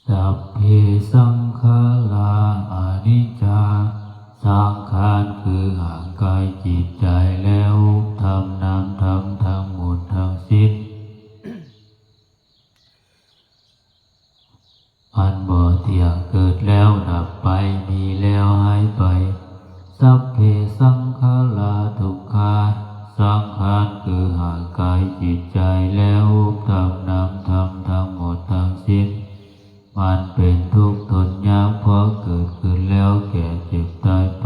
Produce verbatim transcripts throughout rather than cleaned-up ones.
สัพเพ สังขารา อนิจจา สังขารคือร่างกายจิตใจและรูปธรรมนามธรรมทั้งหมดทั้งสิ้น มันบ่เที่ยง เกิดแล้วดับไป มีแล้วหายไป สัพเพ สังขารา ทุกขา สังขารคือร่างกายจิตใจและรูปธรรมนามธรรมทั้งหมดทั้งสิ้น มันเป็นทุกข์ทนยากเพราะเกิดขึ้นแล้วแก่เจ็บตายไป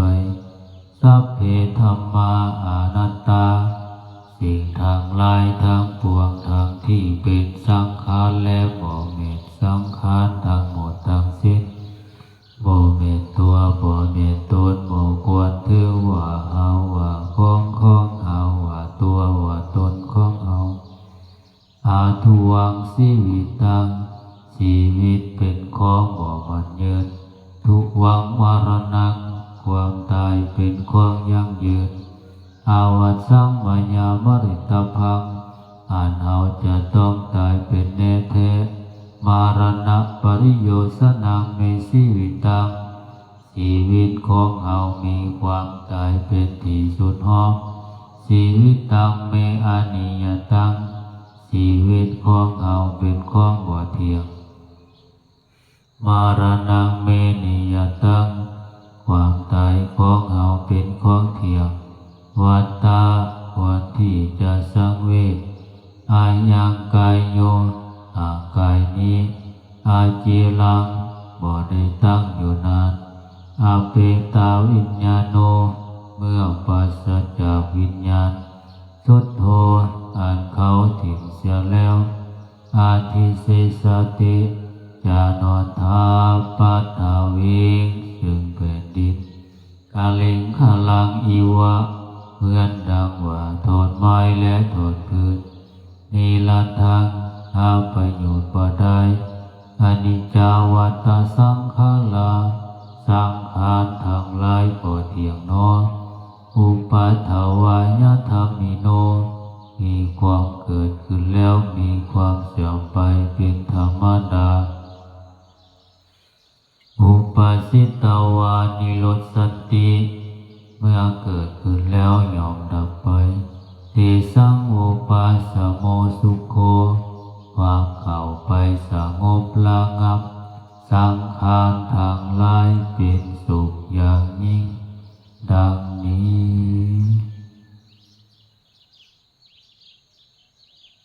สัพเพ ธัมมา อนัตตา สิ่งทั้งหลายทั้งปวงทั้งที่เป็นสังขารและบ่แม่นสังขารทั้งหมดทั้งสิ้น บ่แม่นตัวบ่แม่นตนบ่ควรถือว่าเฮาว่าของของเฮาว่าตัวว่าตนของเฮา อาทุวัง ชีวิตัง ชีวิตเป็นของบ่มั่นยืน ทุวัง มรณัง ความตายเป็นของยั่งยืน อาวัสสัง มายา มริตพัง อันเฮาจะต้องตายเป็นแน่แท้ มรณะปริโยสนัง เม ชีวิตัง ชีวิตของเฮามีความตายเป็นที่สุดฮอบ ชีวิตัง เม อนิยตัง ชีวิตของเฮาเป็นของบ่เที่ยง มรณัง เม นิยตัง ความตายของเฮาเป็นของเที่ยง วัตตะ ควรที่จะสังเวช อายัง กายโย ร่างกายนี้ อาจิรัง บ่ได้ตั้งอยู่นาน อเปตา วิญญาโน เมื่อปราศจากวิญญาณ สุโท อันเขาถิ่มเสียแล้ว อาทิเสสติ จะนอนทับปัทวิง ซึ่งแผ่นดิน กลิงคลัง อิวะ เหมือนดังว่าท่อนไม้และท่อนฟืน นิรัตถัง หาประโยชน์บ่ได้ อนิจจา วัตตะ สังขารา สังขารทั้งหลายบ่เที่ยงหนอ อุปัทวายธรรมิโน มีความเกิดขึ้นแล้วมีความเสื่อมไปเป็นธรรมดา อุปาสิตวา นิรุสสันติ เมื่อเกิดขึ้นแล้วย่อม